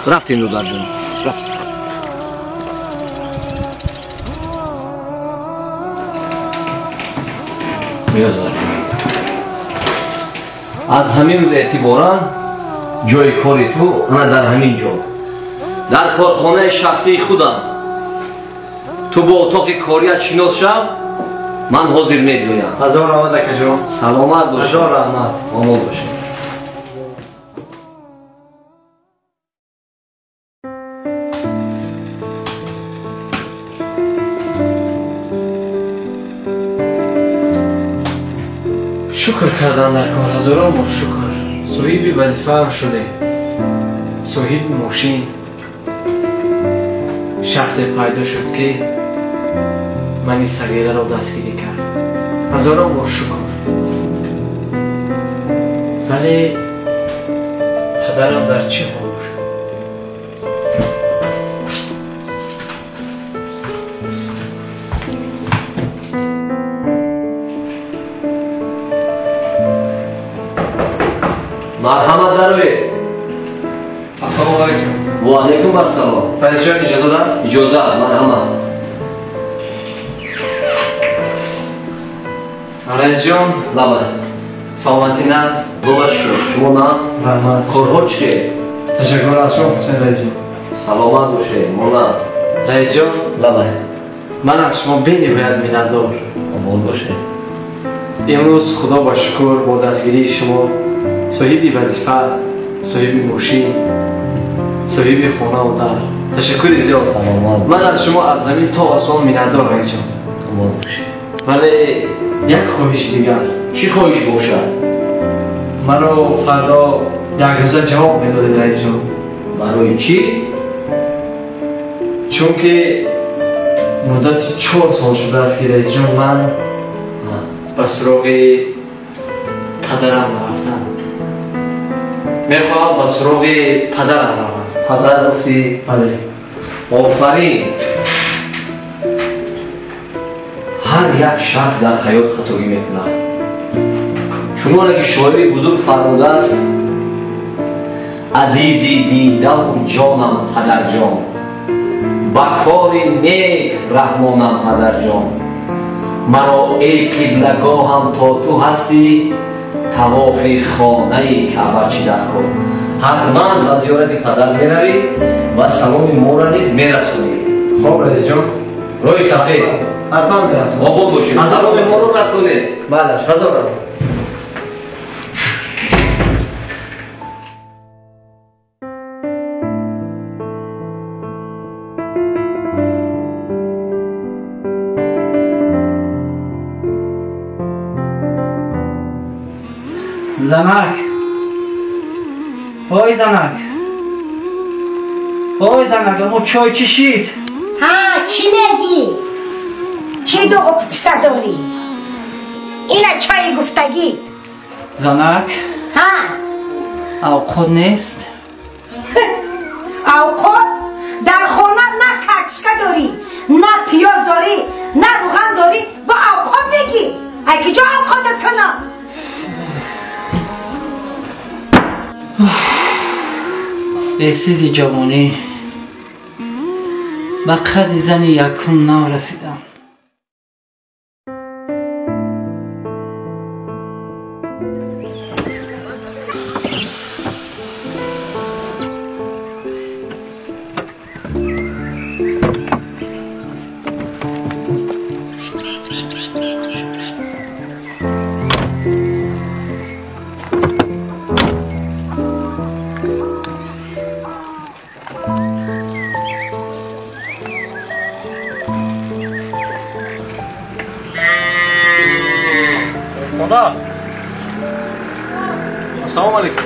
Рафтем, додарҷон, рафтем. Биё, додарҷон, аз ҳамин рӯз эътиборан ҷои кори ту ана дар ҳамин ҷо, дар корхонаи шахсии худам. Ту бо отоқи корият шинос шав, ман ҳозир мебиёям. Ҳазор раҳмат, акаҷон. Саломат бош. Ҳазор раҳмат. Омон бошед. Шукр кардан дар кор, ҳазорон бор шукр. Соҳиби вазифаам шудем, соҳиби мошин. Шахсе пайдо шуд, ки мани сағираро дастгирӣ кард. Ҳазорон бор шукр. Вале падарам дар чӣ ҳол бошад? Марҳамат, дароед. Ассалому алайкум. Ва алайкум ассалом. Раисҷон, иҷозат аст? Иҷозат, марҳамат. Раисҷон. Лабай. Саломатӣ наст? Худо шукр, шумо наст? Раҳмат. Корҳо чӣ хел? Ташаккур аз шумо, Ҳусейн раисҷон. Саломат бошед, мо наст. Раисҷон. Лабай. Ман аз шумо бениҳоят миннатдор. Омон бошед. Имрӯз, худо ба шукр, бо дастгирии шумо соҳиби вазифа, соҳиби мошин, соҳиби хонаву дар. Ташаккури зиёд. Ман аз шумо аз замин то осмон миннатдор, раисҷон. Омон бошед. Вале як хоҳиши дигар. Чӣ хоҳиш бошад? Маро фардо як рӯза ҷавоб медодед, раисҷон. Барои чӣ? Чунки муддати 4 сол шудааст, ки, раисҷон, ман ба суроғи падарам нарафтам. Мехоҳам ба суроғи падарам равам. Падар гуфтӣ? Бале. Офарин. Ҳар як шахс дар ҳаёт хатогӣ мекунад. Чуноне ки шоири бузург фармудааст: «Азизи дидаву ҷонам падарҷон, ба кори нек раҳмонам падарҷон, маро эй қиблагоҳам то ту ҳастӣ, тавофи хонаи Каъба чӣ дар кор». Ҳатман ба зиёрати падар меравӣ ва саломи моро низ мерасонӣ. Хоб, раисҷон. Роҳи сафед. Ҳатман мерасонам. Обод бошед, саломи моро расонед. Бале, ҳазор раҳмат. Занак, ой занак, ой занак, амо чой чишид. Ҳа, чӣ мегӣ? Чӣ дуғу пипса дорӣ? Ина чойи гуфтагӣ. Занак. Ҳа. Авқот нест? Авқот? Дар хона на картишка дорӣ, на пиёз дорӣ, на руған дорӣ, бо авқот мегӣ. Ай киҷо авқотат кунам? Бесизи ҷавонӣ ба қадри зани якум нав расидам. Модар, ассалому алайкум.